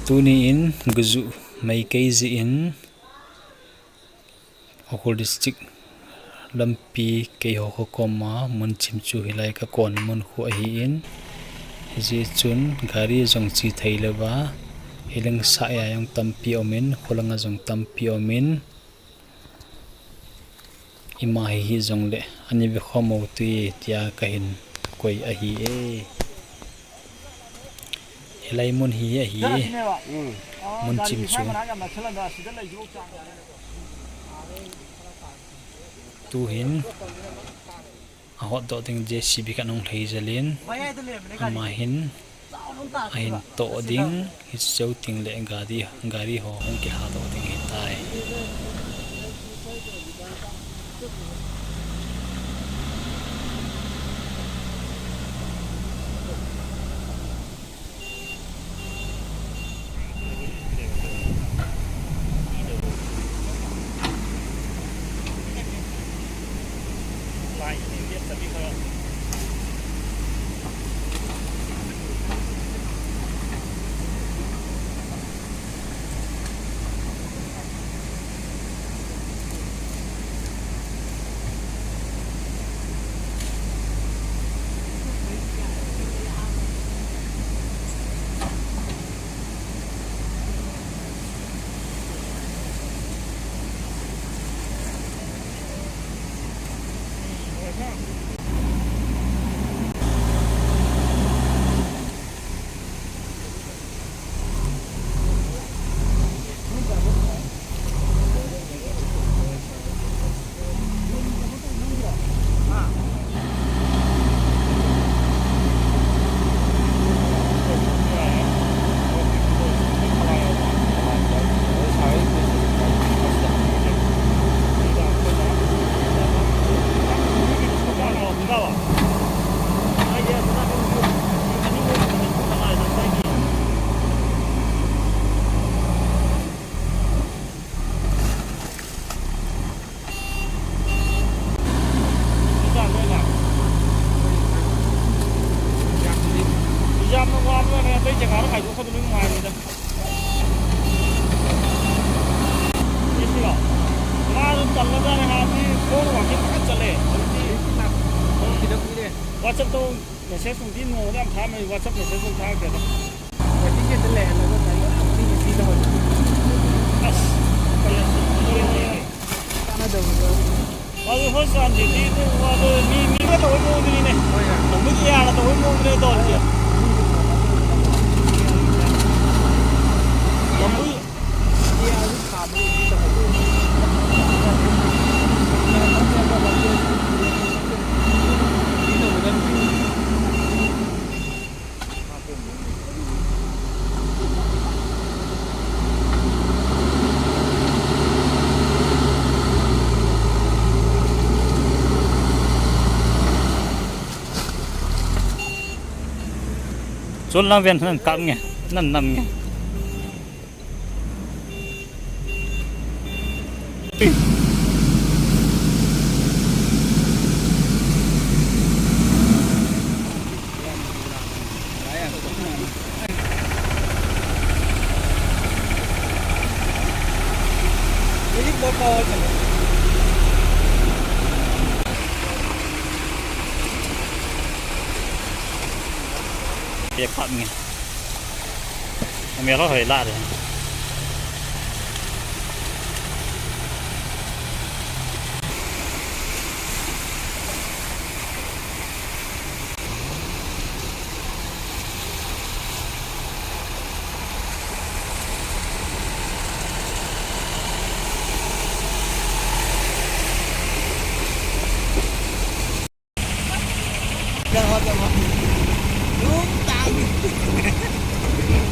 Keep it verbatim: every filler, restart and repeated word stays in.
Tuni in gujuh mei kei jeh in Ukhrul District lampi keiho kho koma mun chim chu hilai ka kon mun khu ahi in, hijeh chun gari jong che thei louva, hileng sah a jong tampi um in, kholanga jong tampi um in, ima hi hijongle ani ve khom u hite tia kahin koi ahi e. Hilai mun hi ahi e. Mun chim chu. Tuhin ahotdoh ding J C B khat hung lhai jel in, ama hin ahin toh ding, hiche jou tengle gari, gari ho hung kilhadoh ding ahitai. ꯌꯥꯝꯅ ꯋꯥꯕ ꯑꯣꯏꯔꯦ, ꯑꯇꯩ ꯖꯒꯥꯗ ꯈꯥꯏꯗꯣꯛꯈ꯭ꯔꯗꯤ ꯂꯣꯏ ꯅꯨꯡꯉꯥꯏꯔꯣꯏꯗ꯫ ꯁꯤꯔꯣ? ꯃꯥꯁꯨ ꯇꯜꯂꯖꯥꯠꯅꯦ, ꯍꯥꯟꯅꯗꯤ ꯈꯣꯡꯅ walking ꯐꯖꯅ ꯆꯠꯂꯦ, ꯍꯧꯖꯤꯛꯇꯤ ꯈꯤꯇꯪ ꯀꯨꯏꯔꯦ꯫ WhatsApp-ꯇ message ꯅꯨꯡꯗꯤ ꯅꯣꯡꯃꯗ ꯌꯥꯝ ꯊꯥꯔꯝꯃꯦ, WhatsApp message ꯅꯨꯡ ꯊꯥꯔꯛꯇꯦꯗ꯫ Walking-ꯗ ꯂꯩꯍꯜꯂꯒ ꯒꯥꯔꯤ ꯌꯥꯝ ꯀꯨꯏꯅ ꯆꯦꯜꯂꯦ ꯍꯧꯖꯤꯛ꯫ ꯑꯁ, ꯇꯜꯂꯦ꯫ ꯀꯥꯟꯅꯗꯕꯗꯣ꯫ ꯑꯗꯨ ꯍꯣꯁꯄꯤꯇꯥꯜꯁꯤꯗꯤ ꯑꯗꯨ ꯋꯥꯗꯣ ꯃꯤ, ꯃꯤꯒ ꯇꯧꯕꯩ ꯃꯑꯣꯡꯗꯨꯅꯤꯅꯦ꯫ ꯍꯣꯏ, ꯍꯣꯏ꯫ ꯂꯝꯕꯤꯗ ꯌꯥꯔ ꯇꯧꯕꯩ ꯃꯑꯣꯡꯗꯨꯅꯦ ꯇꯧꯔꯤꯁꯦ꯫ ꯂꯝꯕꯤ ꯌꯥꯔꯗꯤ ꯊꯥꯕꯗꯤ ꯇꯧꯍꯜꯂꯣꯏ꯫ Chun lang ven nan kap nge, nan nam nge. Ye kap nge. Ami lo hoi la de.